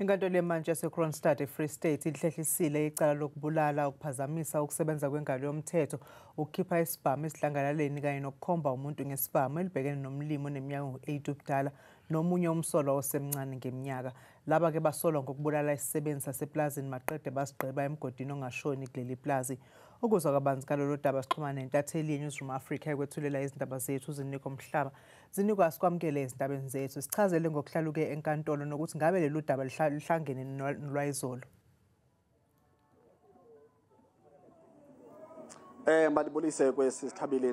Inkantolo yemantshi yaseKroonstad eFree State ilihlehlisile icala lokubulala, ukuphazamisa ukusebenza kwengalo yomthetho, ukukhipha isibhamu esidlangalaleni kanye nokukhomba umuntu ngesibhamu elibhekene nomlimi oneminyaka engu-8 ubudala nomunye umsolwa osemncane ngeminyaka. Laba-ke basolwa ngokubulala isisebenzi saseplazini maqede basigqiba emgodini ongashoni kuleli plazi. Ukuzwa kabanzi ngalolu daba sixhumana nentatheli yeNewsroom Africa ekwethulela izindaba zethu Ziniko Mhlaba. Ziniko, asikwamukele ezindabeni zethu. Sichazele ngokuhlaluke enkantolo nokuthi ngabe lolu daba lihlangene nolwayizolo. Mandibulise kwesi sithabile,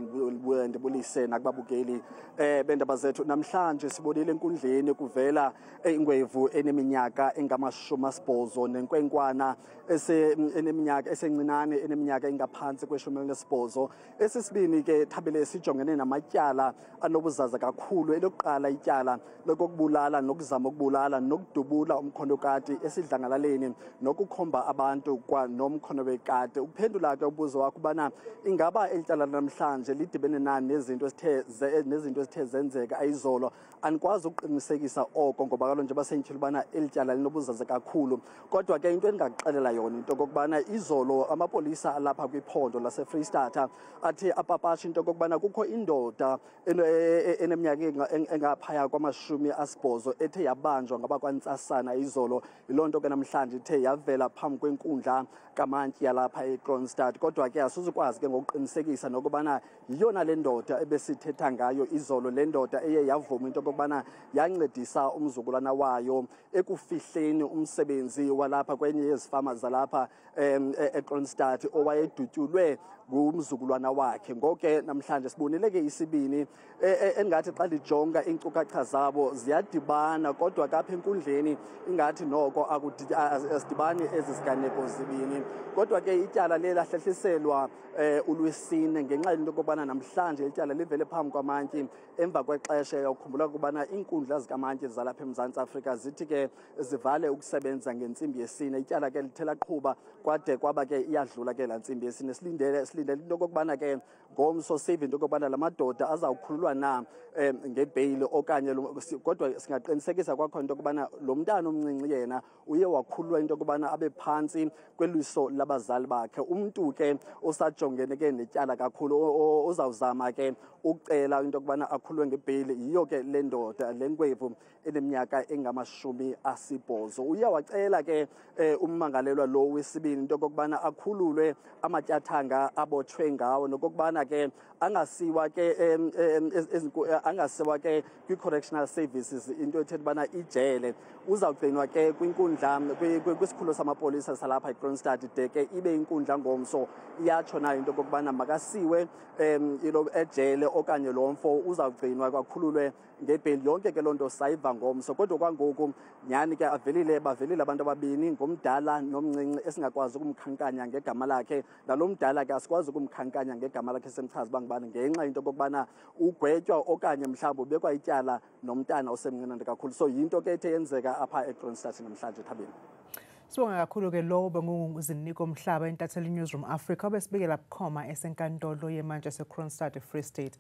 ndibulise nakubabukeli bendaba zethu. Namhlanje sibonile enkundleni kuvela ingwevu eneminyaka engama-80 nenkwenkwana eneminyaka esencinane eneminyaka engaphantsi kwe-18. Esisibini ke Thabile sijongene namatyala anobuzaza kakhulu. Elokuqala ityala lokokubulala nokuzama ukubulala nokudubula umkhondokati esidlangalaleni nokukhomba abantu kwa nomkhono wekati. Ukuphendula ke umbuzo wakho ubana ingaba eli tyala namhlanje lidibene na nezinto esithe zenzeka ayizolo, andikwazi ukuqinisekisa oko ngoba kaloku njengoba senditshilo ubana eli tyala linobuzaza kakhulu. Kodwa ke into endingakuxelela yona into okokubana izolo amapolisa alapha kwiphondo laseFreystata athe apapasha into okokubana kukho indoda eneminyaka engaphaya kwama-80 ethe yabanjwa ngabakwantsasana izolo. Yiloo nto ke namhlanje ithe yavela phambi kwenkundla kamantyi yalapha eKroonstad. Kodwa ke asizukwazi ke ngokuqinisekisa nokubana yiyona le ndoda ebesithetha ngayo izolo, le ndoda eye yavuma into okokubana yancedisa umzukulwana wayo ekufihleni umsebenzi walapha kwenye yezifama zalapha eKroonstad owayedutyulwe ngumzukulwana wakhe. Ngoke namhlanje sibonile ke isibini engathi xa ndijonga iinkcukacha zabo ziyadibana, kodwa kapha enkundleni ingathi noko asidibani ezi ziganeko zibini. Kodwa ke ityala liye lahlehliselwa ulwesine ngenxa yento okokubana namhlanje ityala livele phambi kwamantyi emva kwexesha. Uyakhumbula ukubana iinkundla zikamantyi zalapha eMzantsi Afrika zithi ke zivale ukusebenza ngentsimbi yesine. Ityala ke lithe laqhuba kwade kwaba ke iyadlula ke laa ntsimbi yesine. Silindele into okokubana ke ngomso sive into okokubana la madoda azawukhululwa na ngebheyili okanye, kodwa singaqinisekisa kwakhona into okokubana lo mntana omncinci yena uye wakhululwa into okokubana abe phantsi kweliso labazali bakhe. Umntu ke osajongene ke netyala kakhulu ozawuzama ke ukucela into okokubana akhululwe ngebheyili yiyo ke le ndoda, le nkwevu eneminyaka engama-80. Uye wacela ke ummangalelwa lo wesibini into okokubana akhululwe amatyathanga abotshwe ngawo nokokubana ke angasiwa ke angasiwa ke kwi-correctional services, into ethetha ubana ijele. Uzawugcinwa ke kwinkundla kwisikhululo samapolisa salapha eKroonstad de ke ibe inkundla ngomso iyatsho nayo into okokubana makasiwe ejele okanye lo mfo uzawugcinwa kwakhululwe ngebheyili. Yonke ke loo nto sayiva ngomso. Kodwa kwangoku nyhani ke bavelile abantu ababini, ngomdala nomncinci esingakwazi ukumkhankanya ngegama lakhe. Nalo mdala ke asikwazi ukumkhankanya ngegama lakhe semchaza uba ngubani ngenxa yento okokubana ugwetywa okanye mhlawumbi ubekwa ityala nomntana osemncinane kakhulu. So yinto ke ethe yenzeka apha eKroonstad namhlanje Thabile. Sibonga kakhulu ke lowo benguZiniko Mhlaba, intatheli Newsroom Africa, obesibikela bukhoma esenkantolo yemantshi yaseKroonstad eFree State.